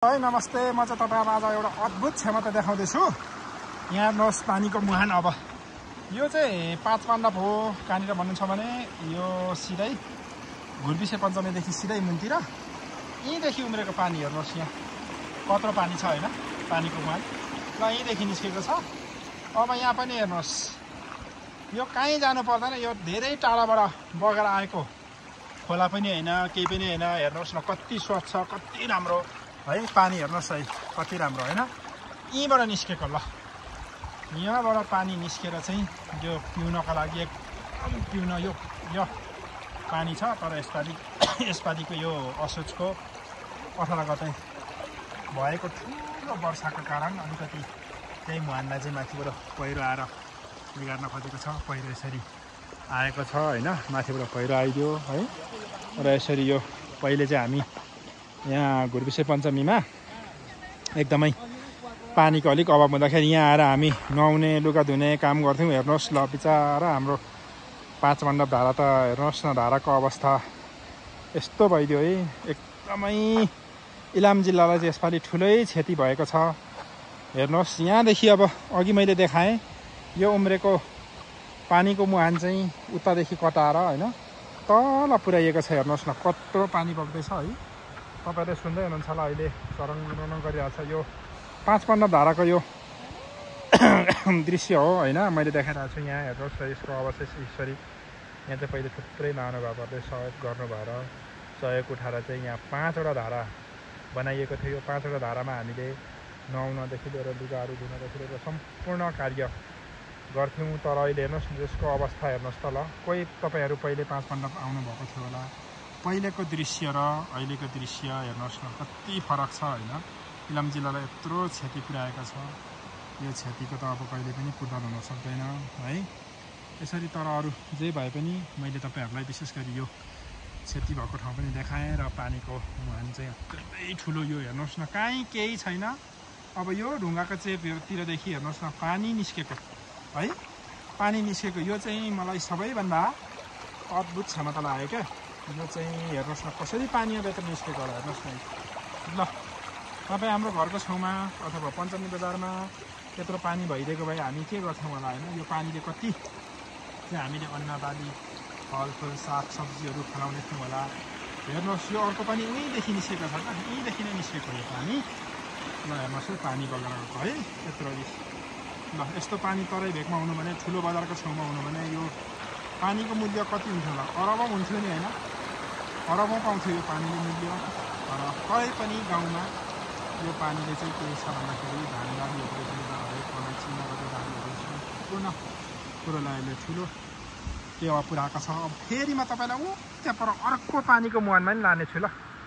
है नमस्ते, म चाहिँ तपाईहरुलाई आज एउटा अद्भुत क्षमता देखाउँदैछु। यहाँ हेर्नुहोस् पानीको मुहान। अब यो चाहिँ 5 पाण्डव हो। कहाँनिर भन्नुहुन्छ भने यो सिधै घुर्बिसे पञ्चमीदेखि सिधै मुनतिर यहीँदेखि उम्रेको पानी हेर्नुहोस्। यहाँ कत्रो पानी छ हैन, पानीको मुहान ल यहीँदेखि निस्केको छ। अब यहाँ पनि हेर्नुहोस्, यो कहीँ जानु पर्दैन, यो धेरै टाढाबाट बगेर आएको खोला पनि हैन, केही पनि हैन। हेर्नुहोस् न कति स्वच्छ, कति राम्रो है पानी। हेर्नुहोस् है कति राम्रो हैन। यहीँबाट निस्केको ल, यहाँबाट पानी निस्केर चाहिँ यो पिउनको लागि एकदम पिउन यो पानी छ। तर यसपालिको यो असोजको 18 गते भएको ठुलो वर्षाको कारण अलिकति त्यही मुहानलाई चाहिँ माथिबाट पहिरो आएर बिगार्न खोजेको छ। पहिरो यसरी आएको छ हैन, माथिबाट पहिरो आइदियो है। र यसरी यो पहिले चाहिँ हामी यहाँ घुर्बिसे पञ्चमीमा एकदमै पानीको अलिक अभाव हुँदाखेरि यहाँ आएर हामी नुहाउने, लुगा धुने काम गर्थ्यौँ। हेर्नुहोस् ल बिचारा हाम्रो 5 पाण्डव धारा त हेर्नुहोस् न, धाराको अवस्था यस्तो भइदियो है। एकदमै इलाम जिल्लालाई चाहिँ यसपालि ठुलै क्षति भएको छ। हेर्नुहोस् यहाँदेखि अब अघि मैले देखाएँ यो उम्रेको पानीको मुहान चाहिँ उतादेखि कटाएर हैन तल पुर्याइएको छ। हेर्नुहोस् न कत्रो पानी बग्दैछ है। तपाईले सुन्दै हुनुहुन्छ होला, अहिले सरङ गरिरहेको छ। यो 5 पाण्डव धाराको यो दृश्य हो हैन, मैले देखाइरहेको छु। यहाँ हेर्नुहोस् यसको अवशेष यसरी यहाँ चाहिँ पहिले थुप्रै महानुभावहरूले सहयोग गर्नु भएर सहयोग उठाएर चाहिँ यहाँ 5 वटा धारा बनाइएको थियो। यो 5 वटा धारामा हामीले नुहाउनदेखि लिएर लुगाहरू धुनदेखि लिएर सम्पूर्ण कार्य गर्थ्यौँ। तर अहिले हेर्नुहोस् यसको अवस्था हेर्नुहोस् त ल। कोही तपाईहरू पहिले 5 पाण्डव आउनुभएको थियो होला, पहिलेको दृश्य र अहिलेको दृश्य हेर्नुहोस् न कति फरक छ हैन। इलाम जिल्लालाई यत्रो क्षति पुर्याएको छ। यो क्षतिको त अब कहिले पनि पूर्णन हुन सक्दैन है यसरी। तर अरू जे भए पनि मैले तपाईहरूलाई विशेष गरी यो क्षति भएको ठाउँ पनि देखाएँ। र पानीको मुहान चाहिँ अत्यन्तै ठुलो यो हेर्नुहोस् न, कहीँ केही छैन। अब यो ढुङ्गाको चेपतिरदेखि हेर्नुहोस् न पानी निस्केको है, पानी निस्केको। यो चाहिँ मलाई सबैभन्दा अद्भुत क्षमता लाग्यो क्या। यो चाहिँ हेर्नुहोस् न कसरी पानी यहाँभित्र निस्केको होला। हेर्नुहोस् न ल, तपाईँ हाम्रो घरको छेउमा अथवा पञ्चमी बजारमा त्यत्रो पानी भइदिएको भए हामी के गर्थ्यौँ होला हैन। यो पानीले कति चाहिँ हामीले अन्न बाली फलफुल सागसब्जीहरू फलाउने थियौँ होला। हेर्नुहोस् यो अर्को पनि उहीँदेखि निस्केको छ क्या, यहीँदेखि नै निस्केको यो पानी। ल हेर्नुहोस् है पानी बगेर गएको है यत्रो। ल यस्तो पानी तराई भेगमा हुनु भने, ठुलो बजारको छेउमा हुनु भने यो पानीको मूल्य कति हुन्थ्यो होला? अरबौँ हुन्थ्यो नि हैन, अरबौँ पाउँथ्यो यो पानीको मूल्य। तर तरै पनि गाउँमा यो पानीले चाहिँ के छ भन्दाखेरि धान बालीहरू लिएर हरेक अलैँची नगदे बालीहरू सम्पूर्ण कुरोलाई अहिले ठुलो टेवा पुऱ्याएको छ। अब फेरि म तपाईँलाई त्यहाँ पर अर्को पानीको मुहानमा पनि लानेछु ल,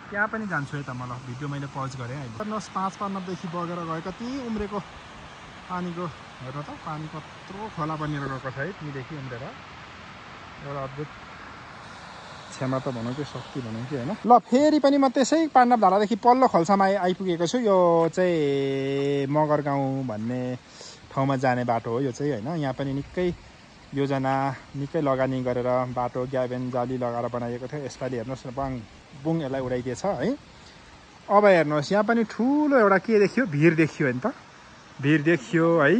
त्यहाँ पनि जान्छु है त। म ल भिडियो मैले पज गरेँ अहिले। हेर्नुहोस् 5 पाण्डवदेखि बगेर गयो कति उम्रेको पानीको। हेर्नु त पानी कत्रो खोला बनेर गएको छ है त्यहीँदेखि उम्रेर। एउटा अद्भुत क्षमता भनौँ कि शक्ति भनौँ कि होइन। ल फेरि पनि म त्यसै पाण्डव धारादेखि पल्लो खल्सामा आइपुगेको छु। यो चाहिँ मगर गाउँ भन्ने ठाउँमा जाने बाटो हो यो चाहिँ होइन। यहाँ पनि निकै योजना निकै लगानी गरेर बाटो ग्याबेन जाली लगाएर बनाइएको थियो। यसपालि हेर्नुहोस् न बाङ बुङ यसलाई उडाइदिएछ है। अब हेर्नुहोस् यहाँ पनि ठुलो एउटा के देखियो, भिर देखियो होइन त, भिर देखियो है।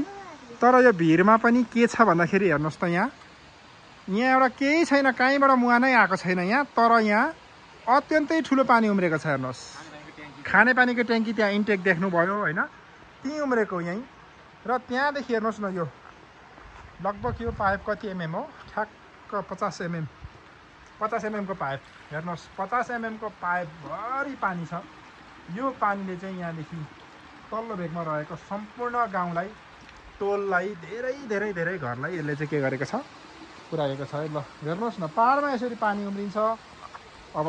तर यो भिरमा पनि के छ भन्दाखेरि हेर्नुहोस् त यहाँ एउटा केही छैन, कहीँबाट मुहानै आएको छैन यहाँ। तर यहाँ अत्यन्तै ठुलो पानी उम्रेको छ। हेर्नुहोस् खानेपानीको ट्याङ्की त्यहाँ इन्टेक देख्नुभयो होइन, त्यहीँ उम्रेको यहीँ। र त्यहाँदेखि हेर्नुहोस् न यो लगभग यो पाइप कति एमएम हो, ठ्याक्क 50 एमएम, 50 एमएम को पाइप। हेर्नुहोस् 50 एमएम को पाइपभरि पानी छ। यो पानीले चाहिँ यहाँदेखि तल्लो भेगमा रहेको सम्पूर्ण गाउँलाई, टोललाई, धेरै धेरै धेरै घरलाई यसले चाहिँ के गरेको छ, पुऱ्याएको छ है। ल हेर्नुहोस् न पाहाडमा यसरी पानी उम्रिन्छ। अब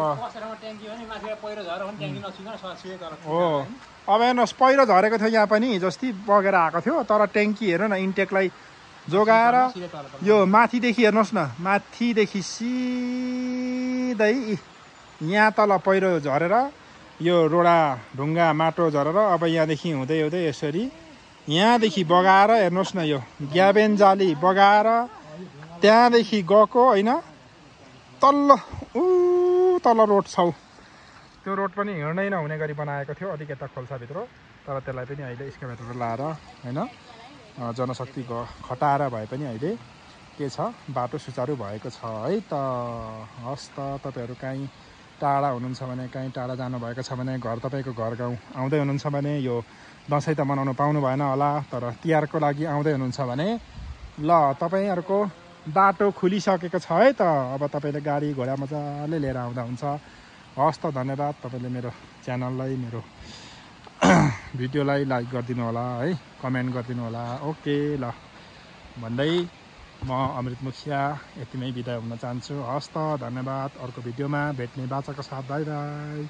हो अब हेर्नुहोस् पहिरो झरेको थियो यहाँ पनि जस्तै बगेर आएको थियो। तर ट्याङ्की हेर्नु न इन्टेकलाई जोगाएर यो माथिदेखि हेर्नुहोस् न, माथिदेखि सिधै यहाँ तल पहिरो झरेर यो रोडा ढुङ्गा माटो झरेर अब यहाँदेखि हुँदै हुँदै यसरी यहाँदेखि बगाएर हेर्नुहोस् न यो ग्याबेन जाली बगाएर त्यहाँदेखि गएको होइन तल्लो तल रोड छ त्यो रोड पनि हिँड्नै नहुने गरी बनाएको थियो अलिक यता खोल्साभित्र, तर त्यसलाई पनि अहिले एक्सकाभेटर लाएर होइन जनशक्ति खटाएर भए पनि अहिले के छ बाटो सुचारू भएको छ है त। हस् त, तपाईँहरू काहीँ टाढा हुनुहुन्छ भने, काहीँ टाढा जानुभएको छ भने, तपाईँको घर गाउँ आउँदै हुनुहुन्छ भने यो दसैँ त मनाउनु पाउनु भएन होला, तर तिहारको लागि आउँदै हुनुहुन्छ भने ल तपाईँहरूको बाटो खुलिसकेको छ है त। अब तपाईँले गाडी घोडा मजाले लिएर आउँदा हुन्छ। हस् त, धन्यवाद। तपाईँले मेरो च्यानललाई, मेरो भिडियोलाई लाइक गरिदिनु होला है, कमेन्ट गरिदिनु होला। ओके ल भन्दै म अमृत मुखिया यतिमै बिदा हुन चाहन्छु। हस् त, धन्यवाद। अर्को भिडियोमा भेट्ने बाचाको साथ, बाई बाई।